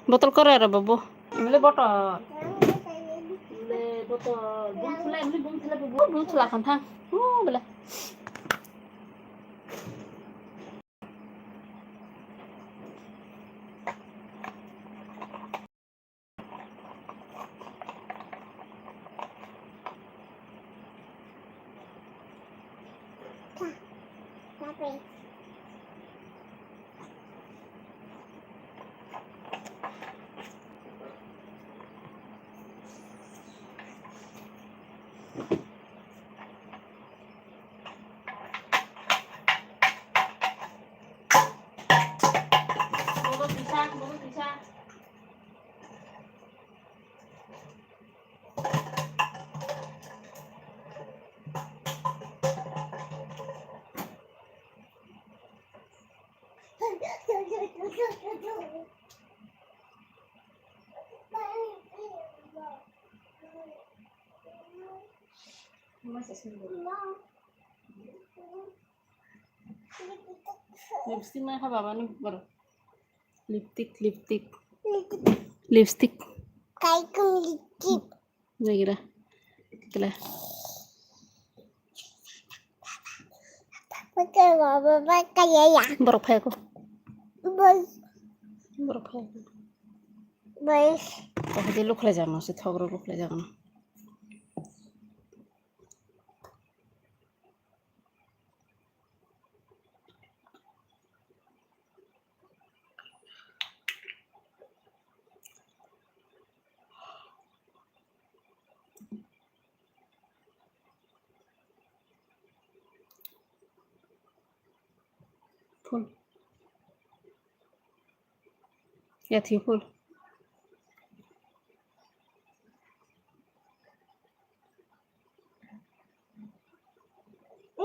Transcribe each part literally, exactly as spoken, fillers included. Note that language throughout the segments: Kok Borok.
Botol kora ra babu. Emle botol. Emle botol. Bung thula, emle bung thula babu. Bung thula khan thang. Oh, bela. Lipstick na kha baba ni boro. Lipstick, lipstick. Lipstick. Kaikung lipstick. Nagira. Kela. Pakai baba pakai ya. Borok phai ko. Bye. Borok phai ko. Bye. Kok di lukhlai jano se thogro lukhlai jano. Phul. Yathi phul.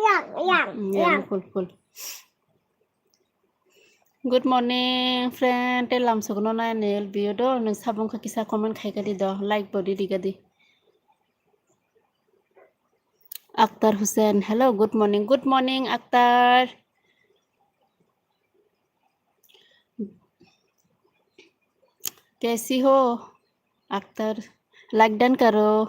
Yang, yang, mm, yang, yang. Phul, phul. Good morning, friend. Te lam sokno nai ne video do. Nung sabung kha kisa comment khai ka di do. Like bo di di ka di. Akhtar Hussain, hello, good morning, good morning, Akhtar. कैसी हो, Akhtar? Like done करो.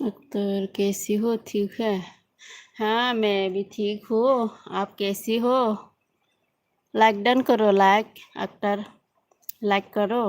अख्तर, कैसी हो? ठीक है? हाँ, मैं भी ठीक हूँ। आप कैसी हो? Like done करो, like, अख्तर, like करो।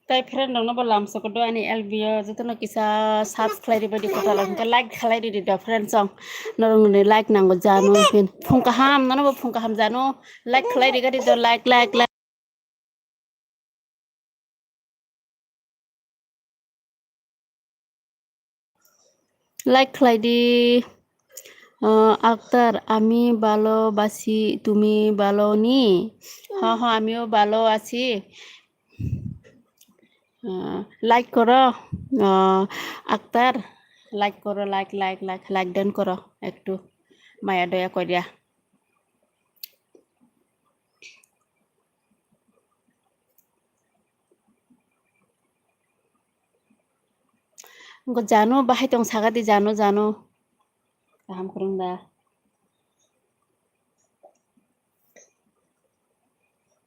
Tai friend rokno bo lamsoko do ani L B o jotono kisa subscribe ribai di kotor hwnkhe like khlai ridi do friend song. Norok ni like nango jano phin phung kaham nono bo phung kaham jano like khlai riga di do like like like. Like khlai di, uh, Akhtar, আমি ভালো আছি, তুমি ভালো নি? হ্যাঁ, হ্যাঁ, আমিও ভালো আছি। Uh, like করো, uh, Akhtar, like করো, like, like, like, like done করো একটু, মায়া দয়া করিয়া। Go jano bahai tong saga di jano jano. Kaham kwrwng da.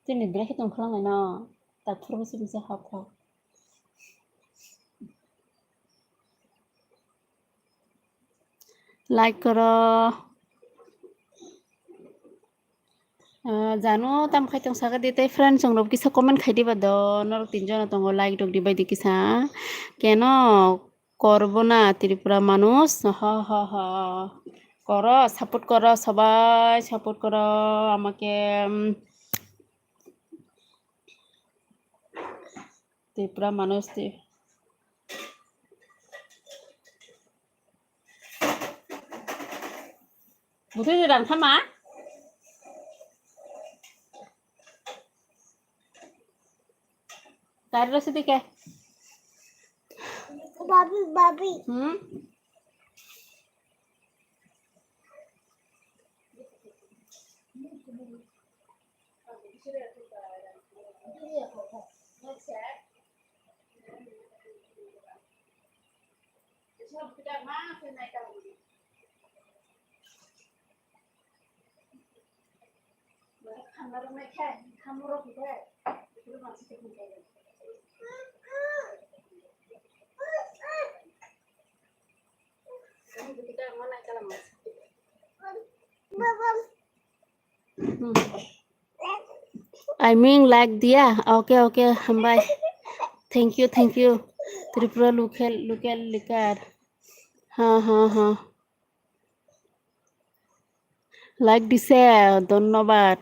Tini bwrwi khe tong khwlangwi no. Tak phuru bwswk bwswk hap hap. Like koro. Ah, jano tam khai tong saga di tei friend chong rok kisa comment khai diba do norok tin jona tongo like rok dibai di kisa keno korbo na Tripura manush ho ho ho koro support koro sobai support koro amake mm, Tripura Manoj Twi. Butui je rang thama. Tari rasi dike. Babi, babi. Hmm? Hmm. I mean like dia. Okay, okay, hambai. Thank you, thank you. Tripura local, local likar. Ha, ha, ha. Like dise, dhonnobad.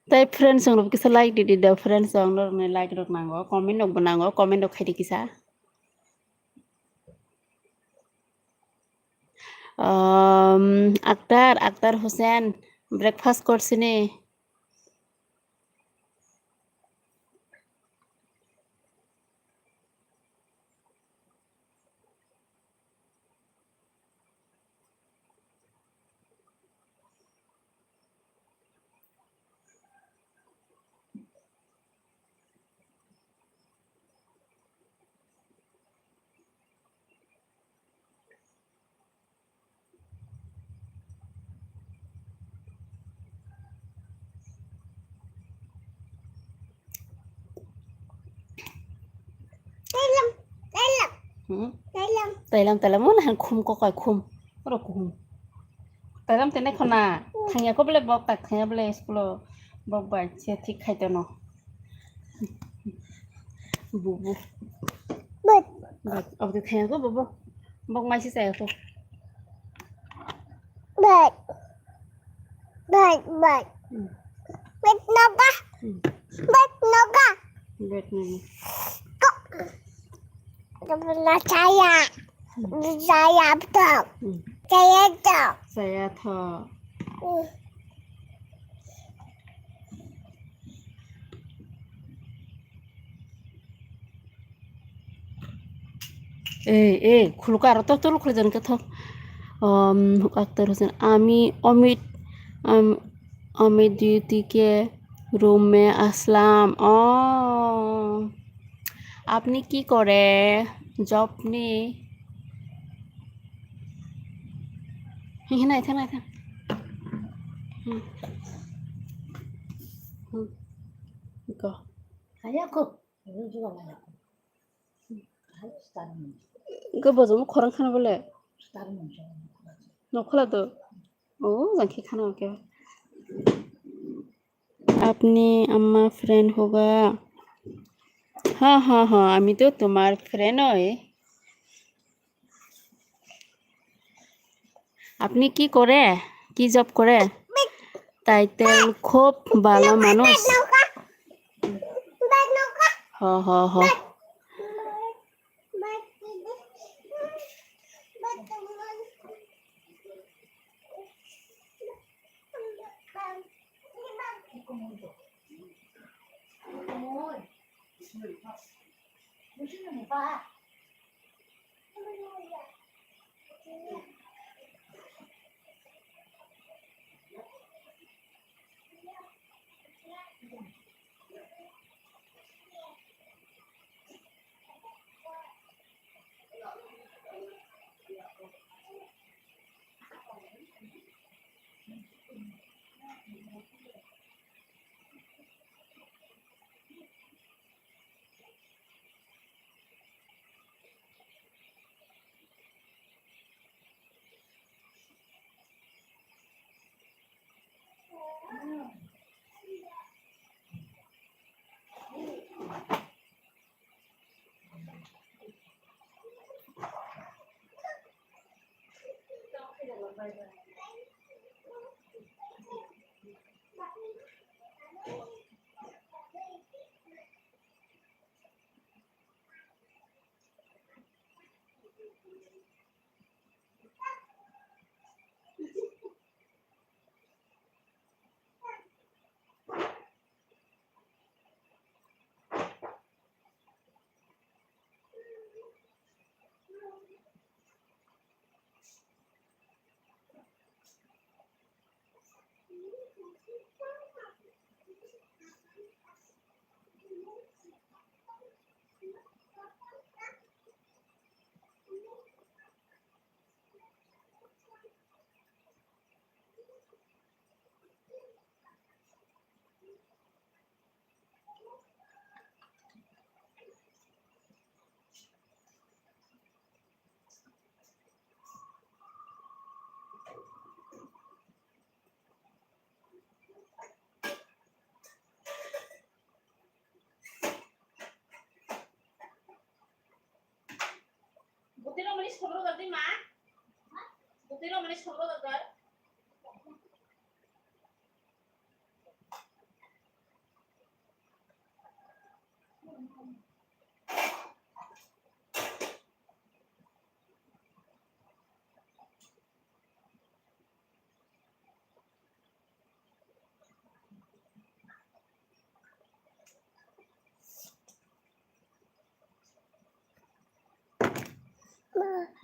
Tai friends rok kisa like di di da, friends rok no like rok nango, comment rok bo nango, comment rok khai di kisa. Um, Akhtar, Akhtar Hussain, breakfast korsini. Tailam, tailam. Hmm? Tailam. Tailam, tailam. Mo nahan khum ko kai khum. Oro khum. Tailam tene khona. Hmm. Thangya ko bole bok tak thangya bole school o bok bai se thik khai tono. Bubu. But. But. Abdi thangya ko bubu. Bok mai si saya ko. But. But, but. Hmm. But noga. Hmm. But noga. But noga. Ko. Saya. Hmm. Saya betul. Hmm. Saya to. Saya to. Hmm. Ei, ei, khuluka aro tor tor khulai jan khe thok. Um, Akhtar Hussain, ami Amit, um, Amit duty ke room mein aslam. Oh. Apni ki kore? Job ni? Hi, hi, nai thang, nai thang. Hmm. Hmm. Go. Kaya ko. Go bojong khorang khana bole. Nokhola do. Oh, jang khe khana oke. Apni amma friend hoga. Ha, ha, ha, ami to tomar friend oi. Apni ki kore? Ki job kore? Title, khub bhalo manush. Ho, ho, ho. Butiro mani soro dadi ma. Butiro mani soro dadi.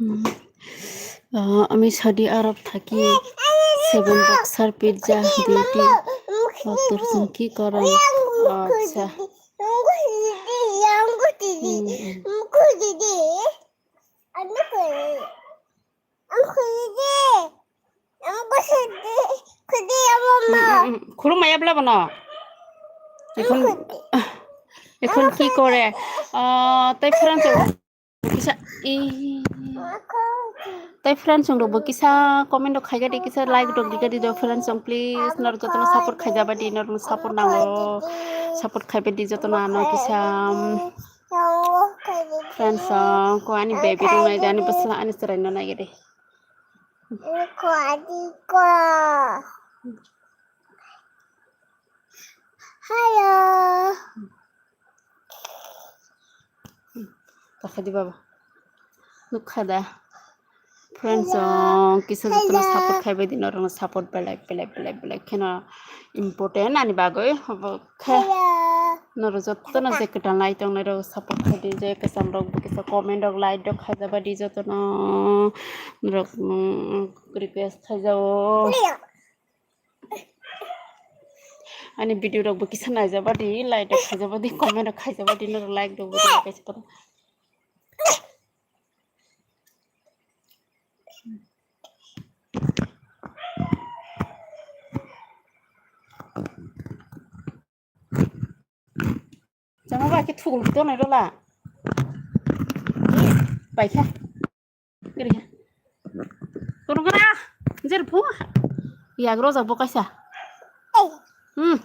Hmm. Ah, ami Saudi Arab thaki seven boxer pizza duty. Doctor chwng ki korom. Acha. Hmm. Khulumaya bla bono. Ekhon, ekhon ki kore? Ah, tai Fransa kisa, i, tai Fransa rok bo kisa comment rok khaigadi, kisa like rok digadi do Fransa rok, please. Nor jotono support khaijabadi, nor support nango. Support khaibadi jotono ano kisa. Friends, ah, ko ani baby rok nai de, ani bwsla ani chwrai no nai de. Ko adi ko. Hello. Takhadi baba. Nukha da. Friends, hello. Kisa jotono support khaibai di, norokno support belai, belai, belai, belai kheno important ani bagwi. Obo khe norok jotono je kwtal nai tongnai rok support khai di, je kwcham rok bo kisa comment rok, like rok khaijaba di jotono norok, mm, request khaijao. Ani video rok bo kisa naijaba di, like rok khaijaba di, comment rok khaijaba di, norok like rok bo kaisa kono. Jama ba ke thugul to nai rola. Pai kha. Giri kha. Kono kana? Jer phu. Yag roja bo kaisa. Hmm.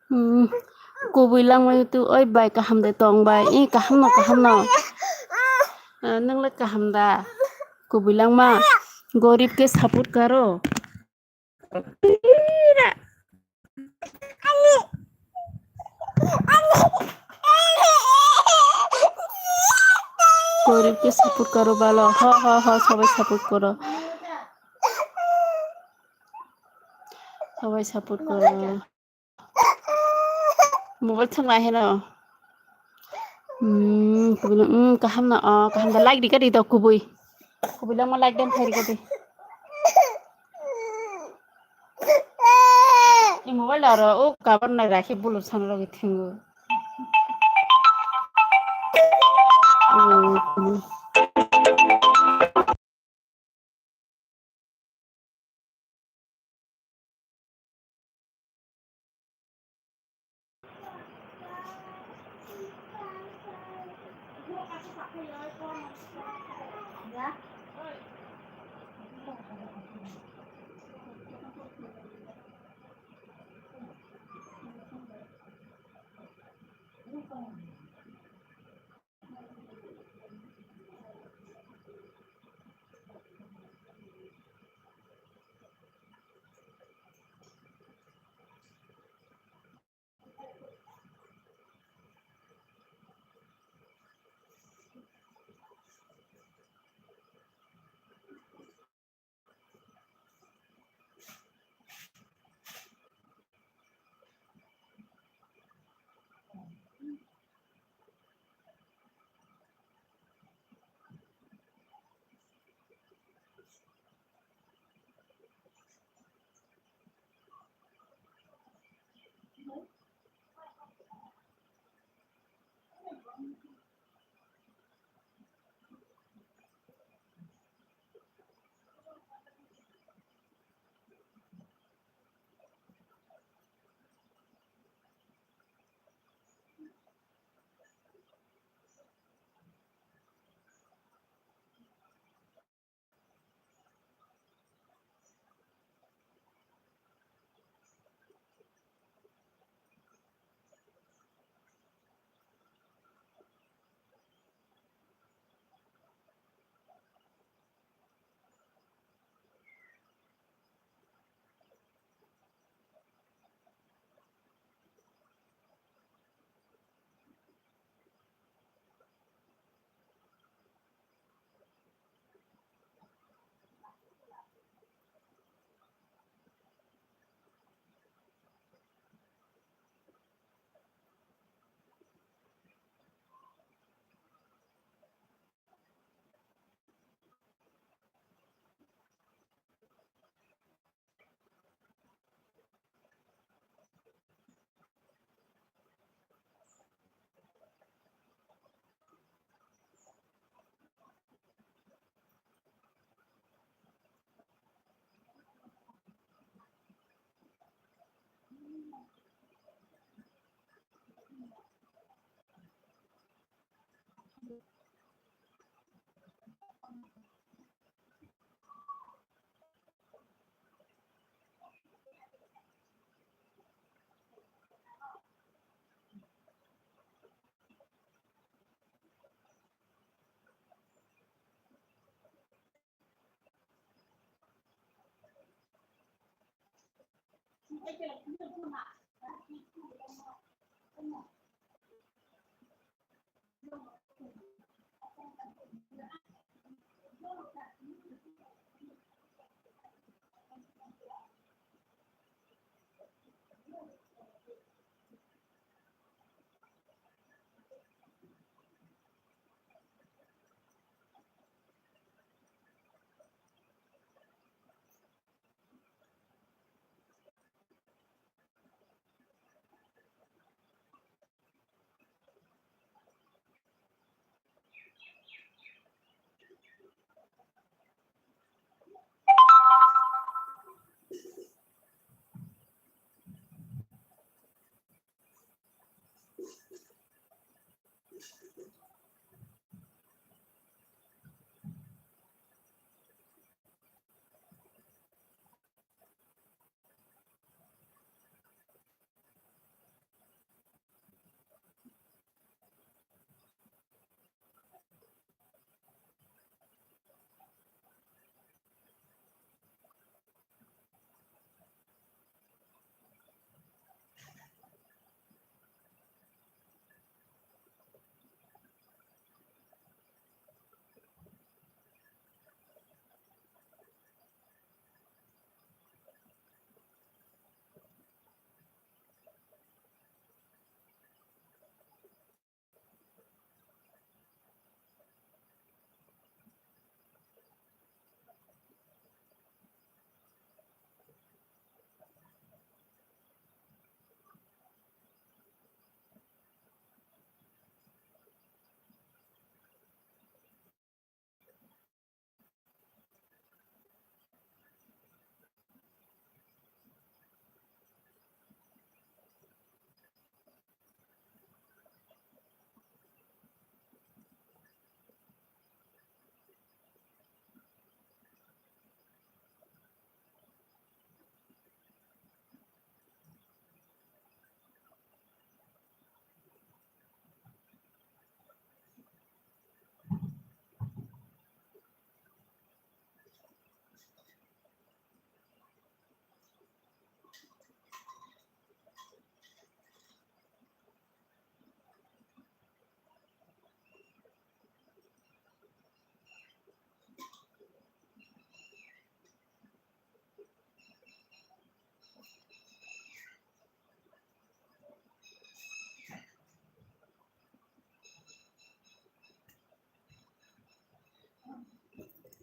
Hmm. Kubui langmai tu, oi bai, kaham de tong bai. I kaham no, kaham no. Ah, nang le kaham da. Kubui langma. Gorib ke support karo. Gorib ke support karo balo. Ha, ha, ha, sabai support karo. Sabai support karo. Mobile thwngna heno. Hmm, kubui lang, hmm, kaham no, oh, kaham da, like rika di do kubui. Kubui langma like dan khai rika di. I mobile aro o cover nai rakhi bulu sana rogi thingo. Oh, kubui.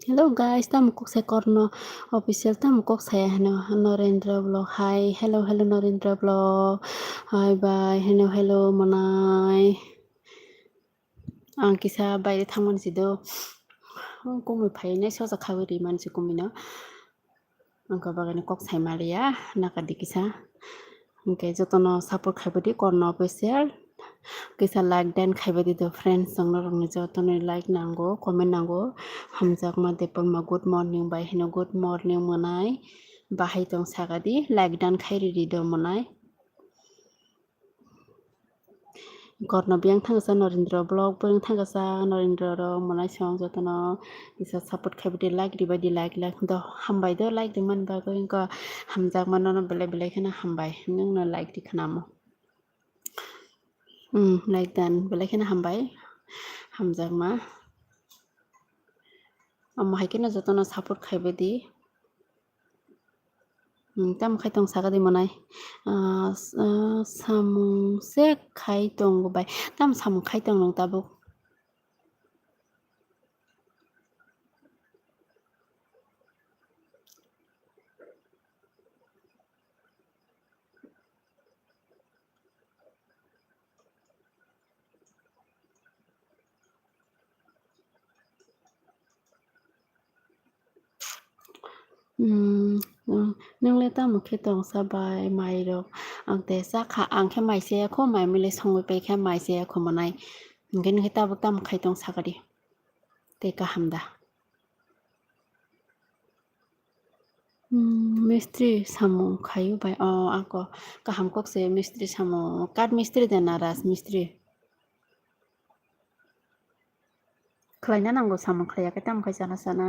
Hello guys, tamo kok sai Korno official, tamo kok saya heno Norendra vlog. Hi, hello, hello Norendra vlog. Hi, bye, hello, hello, monai. Ang kisa baire thangmani si do. Kumui phainai soja khawi rimani si kumui no. Ang kok bagani kok sai maliya, nakadi kisa. Hwnkhe jotono support khaibadi Korno official. Kisa like dan khaibadi do friends, chwng norokni jotono like nango, comment nango. Hamjakma Debbarma, good morning bai hino, good morning monai. Bahai tong sagadi, like dan khairidi do monai. Korno biyang thangsa Norendra vlog, biyang thangsa Norendra rok monai song jotono kisa support khaibadi, like ribadi, like, like do hambai do, like rimani bagwi wngkha. Hamjakma nono belai belai kheno hambai, nwngno like ri khnamo. Hmm, like dan belai kheno hambai, hamjakma. Omo hai kheno jotono support khaibadi. Hmm, tamo khai tong sagadi monai. Ah, s-, ah, samung se khai tongo bai. Tamo samung khai tong nung tabuk? Hmm, hmm, nwng le tamo khe tongsa bai mairok? Ang te cha kha, ang khe mai chaya kho, mai mui le songwi pai khe mai chaya kho monai. Hwnkhe nwng khe tabuk tamo khai tong sakadi? Tei kaham da? Hmm, mistri samung khayu bai. O, ako kaham kok se mistri samung. Kat mistri de na raj mistri? Khlaina nango samung khlaiya khe tamo khai chana chana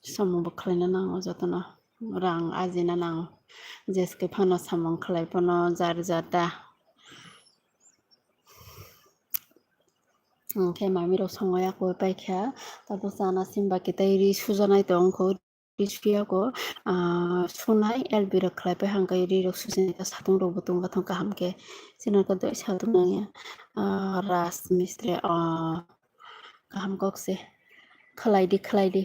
samung bo khlaina nango jotono. rang ajina nang. Jeske phano samung khlai phano jar jata. Hwnkhe mami rok songo yakwi paikha, tabuk chana simba khe tei ri sujanai tongkho. Ri suyako, ah, sunai L B rok khlai pai hwnkhe ri rok sujinai khe satung rok bo tungma thang kaham khe. Chini khe doi satung nangya, ah, Raj Mistri, ah, kaham kok se khlai di, khlai di.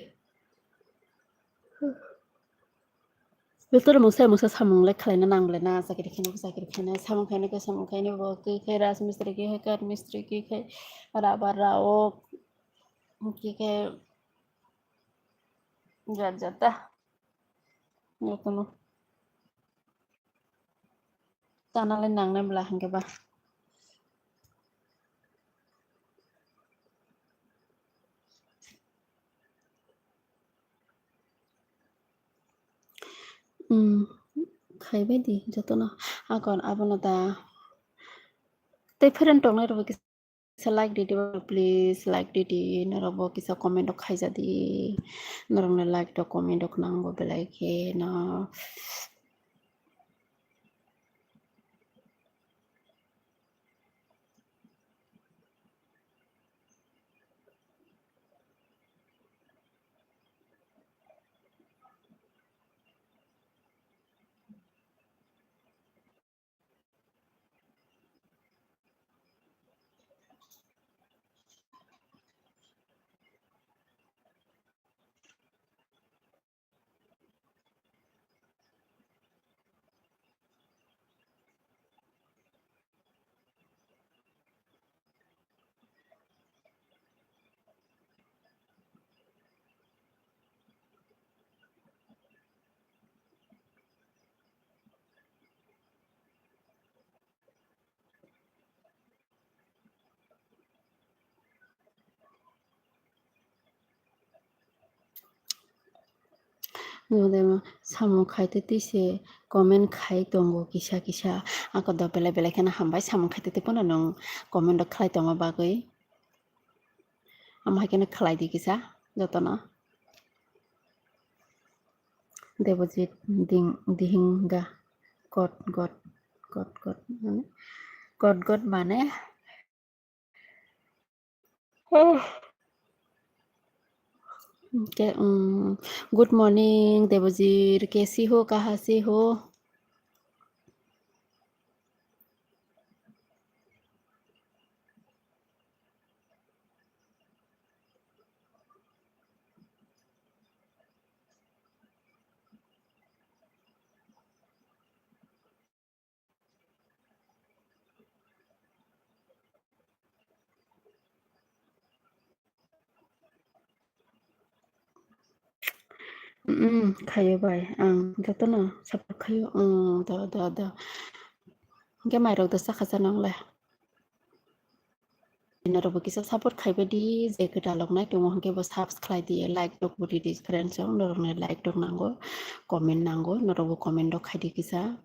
Jotono mungsa mungsa samung le khlaina nang le na, chakri khaina, chakri khaina, samung khaina khe samung khaina bo, khe khe Raj Mistri, khe khe Kath Mistri, khe khe Rabar Raok, khe khe Jat jat ta. Jotono. Tana le nangnai bwla hwnkhe ba. Hmm, khaibai di jotono. Akon abono da. Tei friend tongnai rokbo kisa like di di, please, like di di, norok bo kisa comment rok khaija di, norok ni like rok comment rok nango belai khe no. Nodema samung khai tei twi se comment khai tongo kisa kisa. Ako do belai belai kheno hambai samung khai tei tei pono nwng comment rok khlai tongma bagwi. Amo hai kheno khlai di kisa jotono. Debojit ding, Dihinga kot got, kot got mane, kot got mane. Ke, um, good morning, Debojit. Kaisi ho, kaha se ho? Mm, khayo bai, ang jotono support khayo, mm, do, do, do. Hwnkhe mairok do chakha chana wng le. Norokbo kisa support khaibai di, je kwtal rok nai tongo hwnkhe bo subs khlai di, like rok bo ridi friends rok, norokni like rok nango, comment nango, norokbo comment rok khaidi kisa.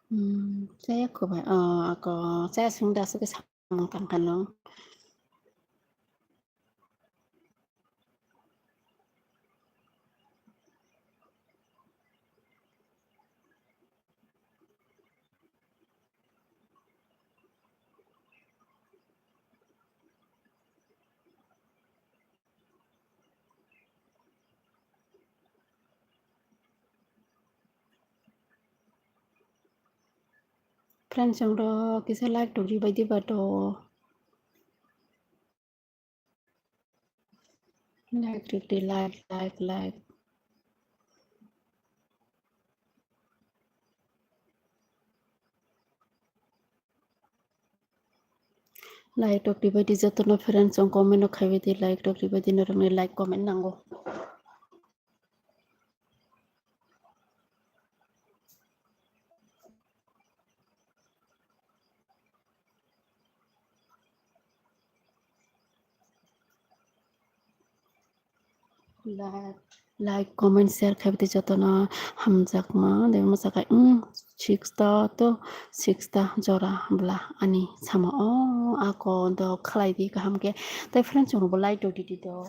Hmm, chaya kubai, ah, ako chaya sung da aswk samung tang kha no. Friends rok kisa like rok ribai diba to. Like rok di, like, like, like. Like rok ribai di jotono friends rok comment rok khaibai di, like rok ribai di, norokni like comment nango. Like. Like, comment, share khaibdi jotono hamjakma. Debima sakai, mm, six ta to, six ta jora bla ani sama o ako do khlai di kaham khe. Tai friends, chwngno bo like do di di do.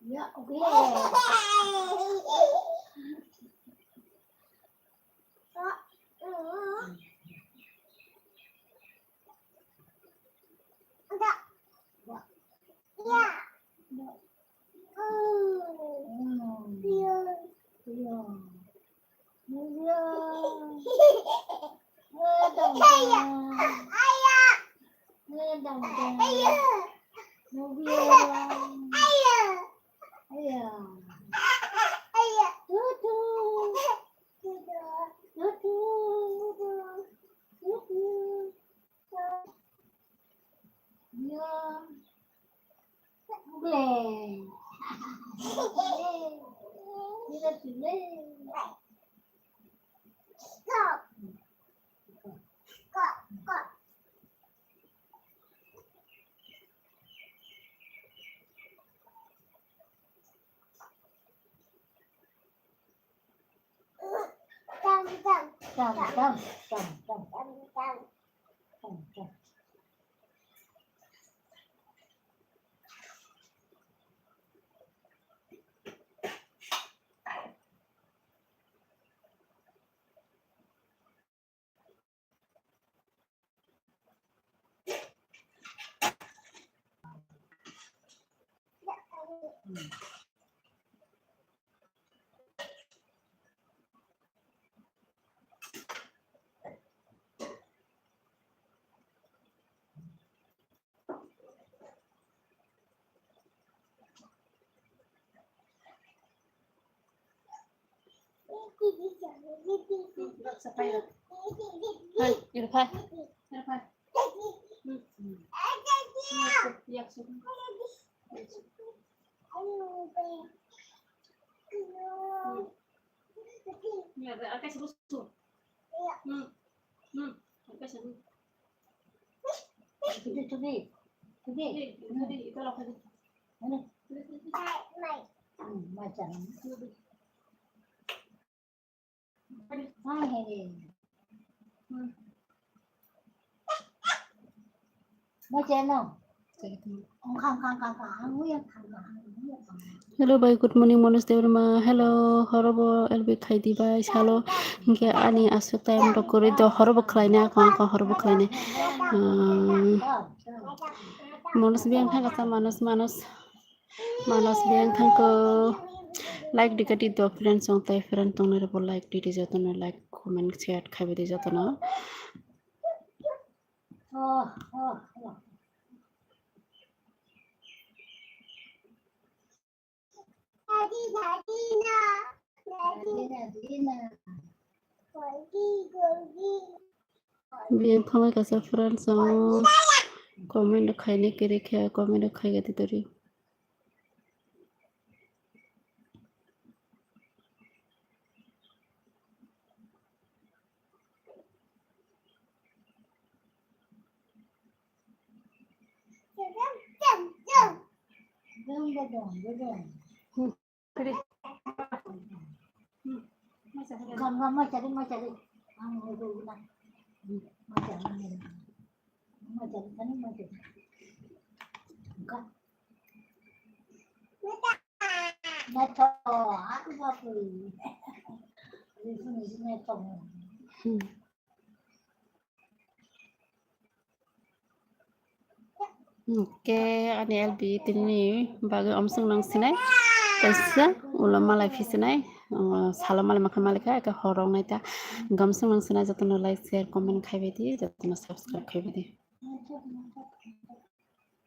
Ya, oke. Hello bhai, good morning, Manoj Debbarma. Hello, horobo L B khaidi bhai, salo. Hinkhe ani aswk time rok kwrwi do, horobo khlainai, ako, ako horobo khlainai. Umm, Manoj biyang thangkha sa, Manoj, Manoj. Manoj biyang thangkha. Like dikati do friends song tai friend tong nere bo like didi jotono like comment share khaibe di jotono. Biyang thanglai kaisa friends song comment khaini kiri khe comment khaigati tori. Hwnkhe ani L B tini bagwi omswk nang sinai kaisa ulo malai phi sinai, salo malai makha malai kha eke horok nai ta. Hwnkhe omswk nang sinai jotono like share comment khaibai di, jotono subscribe khaibai di.